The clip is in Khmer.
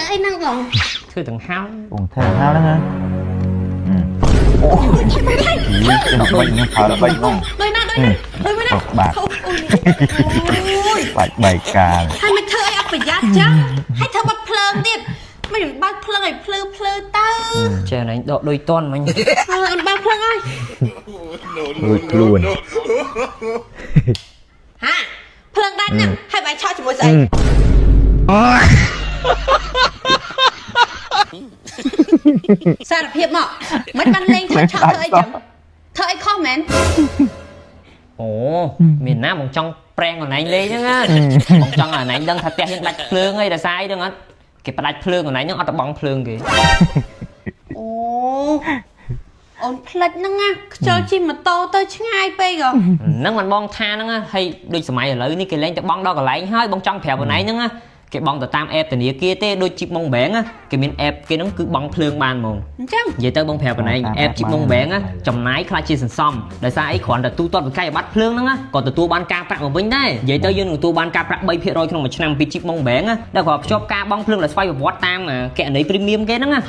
អីហ្នឹងបង ធ្វើទាំងហោ បងធ្វើហៅហ្នឹងហ៎អូយចាំបាច់នឹងប្រើបាច់ហ្មង ដូចណាដូចណាដូចណា បាទ អូយ បាច់បែកកាល ហើយមិនធ្វើអីអត់ប្រយ័ត្នចឹងហើយធ្វើបាត់ភ្លើងទៀតមិនបើកភ្លើងឲ្យភ្លឺភ្លឺទៅ ចេះណែដកដូចតន់មិញ អើអូនបើកភ្លើងហើយ រួចខ្លួន ហាភ្លើងដាច់ហ្នឹងហើយបាយឆោជាមួយស្អីសារភាពមកមិនបានលេងឆោឆោធ្វើអីចឹងធ្វើអីខុសមែន អូមានណាបងចង់ប្រែងខ្លួនឯងលេងហ្នឹងណាបងចង់ឲ្យខ្លួនឯងដឹងថាផ្ទះយើងដាច់ភ្លើងអីដោយសារអីហ្នឹងអត់គេផ្ដាច់ភ្លើងខ្លួនឯងហ្នឹងអត់ទៅបង់ភ្លើងគេ អូអូនផ្លិចហ្នឹងណាខ្ជិលជិះម៉ូតូទៅឆ្ងាយពេកហ៎ ហ្នឹងមិនបងថាហ្នឹងណាហើយដូចសម័យឥឡូវនេះគេលែងទៅបង់ដល់កន្លែងហើយបងចង់ប្រាប់ខ្លួនឯងហ្នឹងណាគេបង់ទៅតាម app ធនាគារទេដូចជីបម៉ុងបែងណាគេមាន app គេហ្នឹងគឺបង់ភ្លើងបានហ្មង អញ្ចឹង និយាយទៅបងប្រាប់ខ្លួនឯង app ជីបម៉ុងបែងណាចំណាយខ្លះជាសន្សំដោយសារអីគ្រាន់តែទូទាត់វិក័យប័ត្រភ្លើងហ្នឹងណាក៏ទទួលបានការប្រាក់មកវិញដែរនិយាយទៅយើងនឹងទទួលបានការប្រាក់3%ក្នុងមួយឆ្នាំពីជីបម៉ុងបែងណាដែលគ្រាន់ភ្ជាប់ការបង់ភ្លើងដោយស្វ័យប្រវត្តិតាមគណនី premium គេហ្នឹងណា។